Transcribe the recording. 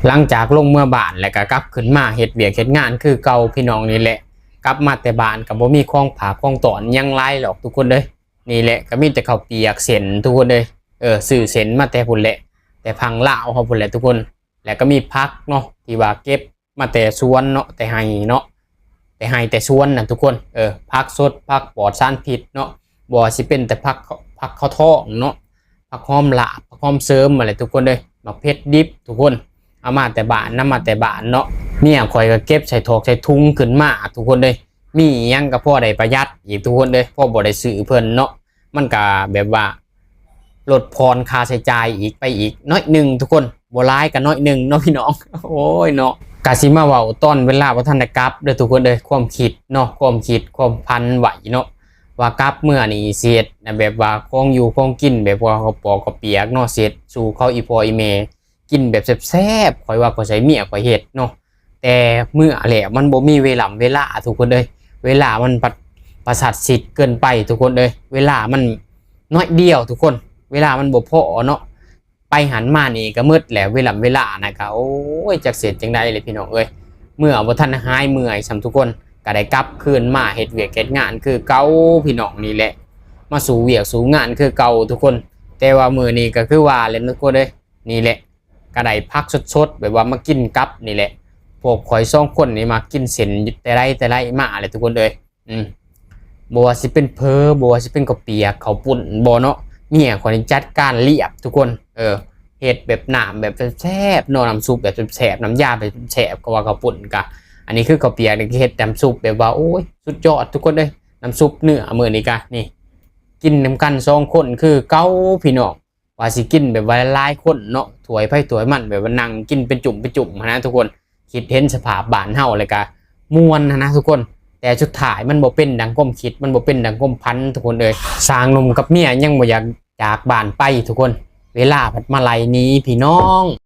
ຫຼັງຈາກລົງເມືອບ້ານແລ້ວກໍກັບຂຶ້ນມາເຮັດວຽກເຮັດງານຄືເກົ່າພີ່ນ້ອງນີ້ແຫຼະ. ກັບມາແຕ່ບ້ານກໍບໍ່ມີຂອງຝາກຂອງຕ້ອນຫຍັງຫຼາຍດອກທຸກຄົນເອີຍ. ນີ້ແຫຼະ ກໍມີແຕ່ເຂົ້າປຽກເສັ້ນທຸກຄົນເອີຍ. ເອີ ຊື້ເສັ້ນມາແຕ່ພຸ້ນແຫຼະ ແຕ່ຝັ່ງລາວເຮົາພຸ້ນແຫຼະທຸກຄົນ. ແລ້ວກໍມີຜັກເນາະ ທີ່ວ່າເກັບມາແຕ່ສວນເນາະ ແຕ່ໄຮ່ເນາະ ແຕ່ໄຮ່ແຕ່ສວນນະທຸກຄົນ. ເອີ ຜັກສົດ ຜັກປອດສານພິດເນາະ ບໍ່ວ່າຊິເປັນແຕ່ຜັກ ຜັກເຂົ້າທ້ອງເນາະ ຜັກຫອມລາບ ຜັກຫອມເສີມ ນັ້ນແຫຼະທຸກຄົນເອີຍ. ໝາກເຜັດດິບທຸກຄົນ ເອົາມາແຕ່ບ້ານ ນຳມາແຕ່ບ້ານເນາະ. ເມຍຂ້ອຍກໍເກັບໃສ່ຖອກໃສ່ຖົງຂຶ້ນມາທຸກຄົນເອີຍ. ມີຫຍັງກໍພໍໄດ້ປະຢັດອີກທຸກຄົນເອີຍ ພໍບໍ່ໄດ້ຊື້ເພິ່ນເນາະ. ມັນກະແບບວ່າ ລົດຜ່ອນຄ່າໃຊ້ຈ່າຍອີກ ໄປອີກໜ້ອຍໜຶ່ງທຸກຄົນ ບໍ່ຫຼາຍກໍໜ້ອຍໜຶ່ງເນາະພີ່ນ້ອງ. ໂອ້ຍເນາະ ກະຊິມາເວົ້າຕອນເວລາບໍ່ທັນໄດ້ກັບເດີທຸກຄົນເດີ. ຄວາມຄິດເນາະ ຄວາມຄິດ ຄວາມຝັນໄວ້ເນາະ ວ່າກັບເມືອນີ້ຊິເຮັດແບບວ່າຂອງຢູ່ຂອງກິນ ແບບວ່າເຂົ້າປອກເຂົ້າປຽກເນາະ ຊິເຮັດສູ່ເຂົາ ອີ່ພໍ່ອີ່ແມ່ ກິນແບບແຊບໆ ຂ້ອຍວ່າຂ້ອຍໃຊ້ເມຍຂ້ອຍເຮັດເນາະ. ແຕ່ເມືອແລ້ວມັນບໍ່ມີເວລາ ເວລາທຸກຄົນເອີຍ. ເວລາມັນປະ ປະສັດສິດເກີນໄປທຸກຄົນເອີຍ. ເວລາມັນໜ້ອຍດຽວທຸກຄົນ ເວລາມັນບໍ່ພໍເນາະ. ໄປຫັ້ນມານີ້ກໍໝົດແລ້ວ ເວລາ ເວລານະ ກໍ ໂອ້ຍ ຈັກເຮັດຈັ່ງໃດເລີຍພີ່ນ້ອງເອີຍ. ເມືອບໍ່ທັນຫາຍເມື່ອຍຊ້ຳທຸກຄົນ ກໍໄດ້ກັບຄືນມາເຮັດວຽກເຮັດງານຄືເກົ່າພີ່ນ້ອງນີ້ແຫຼະ ມາສູ່ວຽກສູ່ງານຄືເກົ່າທຸກຄົນ. ແຕ່ວ່າມື້ນີ້ກໍຄືວ່າແຫຼະທຸກຄົນເອີຍ ນີ້ແຫຼະ ກໍໄດ້ຜັກສົດໆ ແບບວ່າມາກິນກັບນີ້ແຫຼະ. ພວກຂ້ອຍສອງຄົນນີ້ມັກກິນເສັ້ນແຕ່ໃດແຕ່ໃດມາແຫຼະທຸກຄົນເອີຍ. ອືມ ບໍ່ວ່າຊິເປັນເຝີ ບໍ່ວ່າຊິເປັນເຂົ້າປຽກ ເຂົ້າປຸ້ນບໍ່ເນາະ ເມຍຂ້ອຍນີ້ຈັດການລຽບທຸກຄົນ. ເອີ ເຮັດແບບນ້ຳແບບແຊບໆເນາະ ນ້ຳຊຸບແບບແຊບໆ ນ້ຳຢາແບບແຊບ ກໍວ່າເຂົ້າປຸ້ນກະ ອັນນີ້ຄືເຂົ້າປຽກນີ້ເຮັດນ້ຳຊຸບແບບວ່າ ໂອ້ຍ ສຸດຍອດທຸກຄົນເອີຍ. ນ້ຳຊຸບເນື້ອມື້ນີ້ກະ ນີ້ ກິນນຳກັນສອງຄົນຄືເກົ່າພີ່ນ້ອງ. ວ່າຊິກິນແບບວ່າຫຼາຍໆຄົນເນາະ ຖ້ວຍໃຜຖ້ວຍມັນ ແບບວ່ານັ່ງກິນເປັນຈຸ້ມເປັນຈຸ້ມຫັ້ນນະທຸກຄົນ. ຄິດເຫັນສະພາບບ້ານເຮົາແລ້ວກະມ່ວນຫັ້ນນະທຸກຄົນ. ແຕ່ສຸດທ້າຍມັນບໍ່ເປັນດັ່ງຄວາມຄິດ ມັນບໍ່ເປັນດັ່ງຄວາມຝັນທຸກຄົນເອີຍ. ສ້າງໜຸ່ມກັບເມຍຍັງບໍ່ຢາກຈາກບ້ານໄປທຸກຄົນ ເວລາພັດມາໄລ່ໜີພີ່ນ້ອງ.